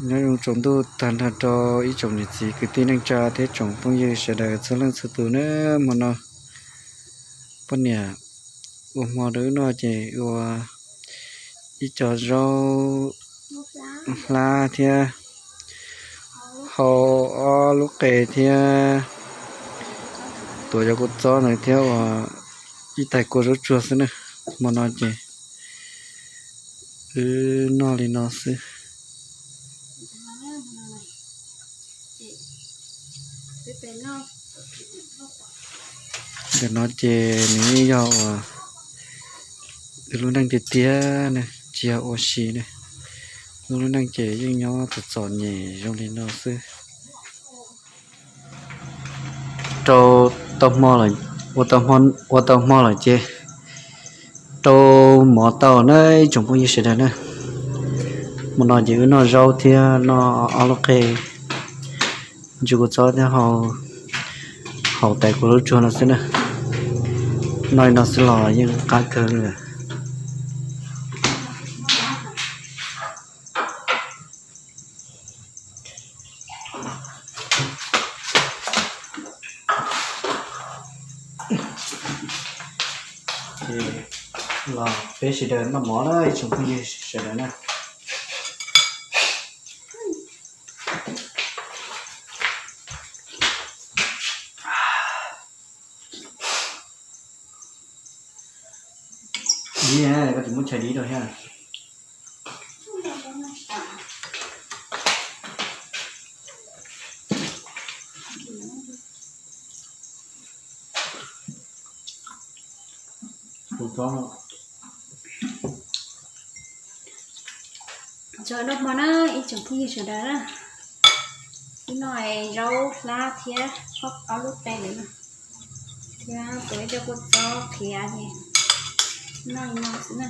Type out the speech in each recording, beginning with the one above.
Nyob zoo tsaus ntuj tag nrho rau ib tsoom niam txiv kwv tij neej tsa thiab tsoom phooj ywg sawv daws txhua leej txhua tus na. Hmo no poj niam ua hmo rau wb noj ces ua ib co zaub hlab thiab hau ob lub qe thiab tuav cov kua txob ntawd thiab ua ib tais kua zaub tsuag xwb na. Hmo no ces wb noj li no xwb. Ntawm no ces nws yeej yog uas wb lub neej tiag tiag ne, tsis yog ua si ne. Wb lub neej ces yeej nyob txom txom nyem zoo li no xwb. Rau tau hmo lawm, ua tau hmo lawm ces rau mov tau na ib tsoom phooj ywg sawv daws na. Hmo no ces wb noj zaub thiab noj ob lub qe, ntsis kua txob thiab hau tais kua zaub tsuag no xwb na. Noj li no xwb los yeej qab kawg li lawm. Los peb sawv daws noj mov na ib tsoom phooj ywg sawv daws na. Dib, koj tsis muab chais dib rau thiab. Txog noj hmo na ib tsoom phooj ywg sawv daws na. Wb noj zaub hlab thiab ob lub qe lawm na, thiab tuav ib co kua txob qhiav ces noj li no xwb na.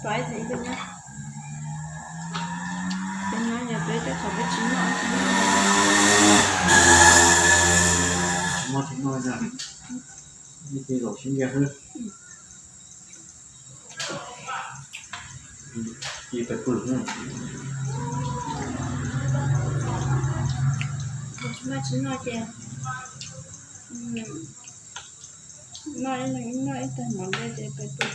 Pais ib tus nyob, tus nyob yog peb tej qhov peb tsis noj, tsis noj tsis noj, ib tug zaum sib ntiag xwb. Ib pais pw. Tsis noj ces noj ib leeg noj ib tag mov nte ces pais pw.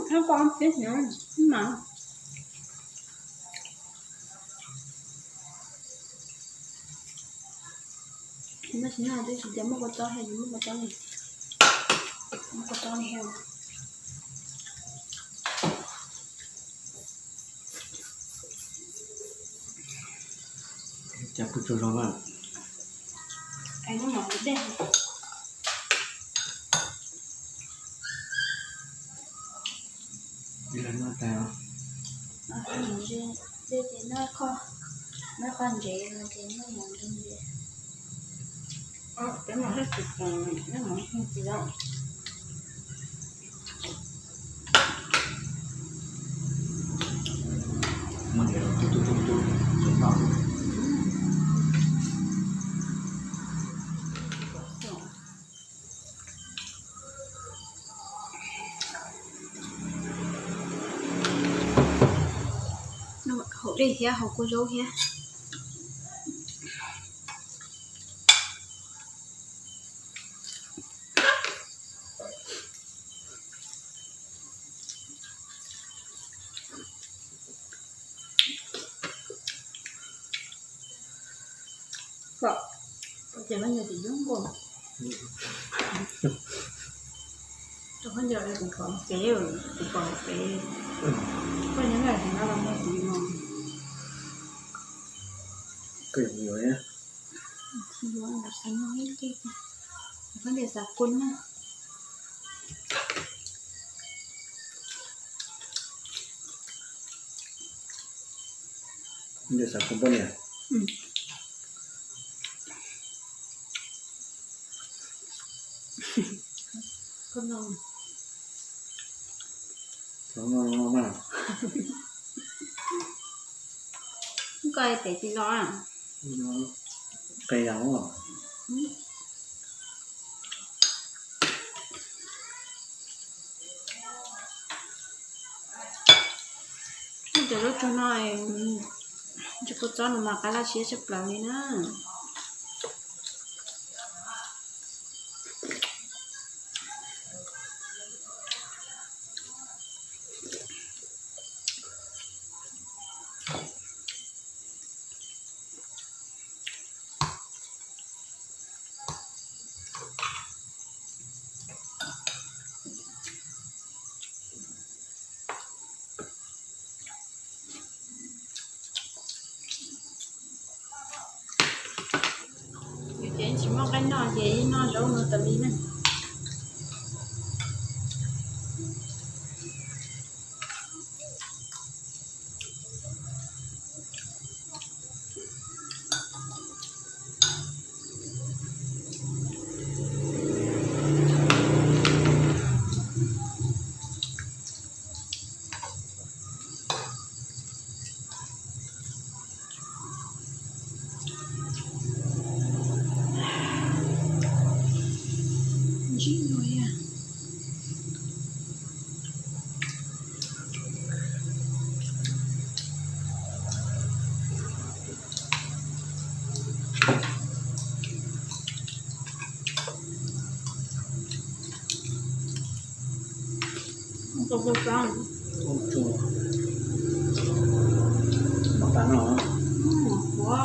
Thab pom peb xyov mas. Noj tsis noj twb tsis tias muaj kua txob, muaj kua txob li, muaj kua txob li. Cas pw tsaug zog na. Es no mas dej. Ib leeg noj tag. Dej ces noj qhov, noj qhov ntsev no ces noj mov ntsev ntsev. Peb mam haj tsis, noj mov ntsev ntsev. Haus dej thiab haus kua zaub thiab. Ces khaub ncaws tim zoo nkaus. Rau khaub ncaws kuv pom pem, kuv pom pem. Koj nyob lawm no los muaj tim no. Koj yuav, koj ntiav xav kub na. Ntiav xav kub poj niam. Koj pem tim no. Qe yas. Cov zaub tsuag no, cov kua txob no mas qab laj siab tshaj plaws li na. Yus ces tsis muaj nqaij noj ces ib noj zaub no tas li na. Ua,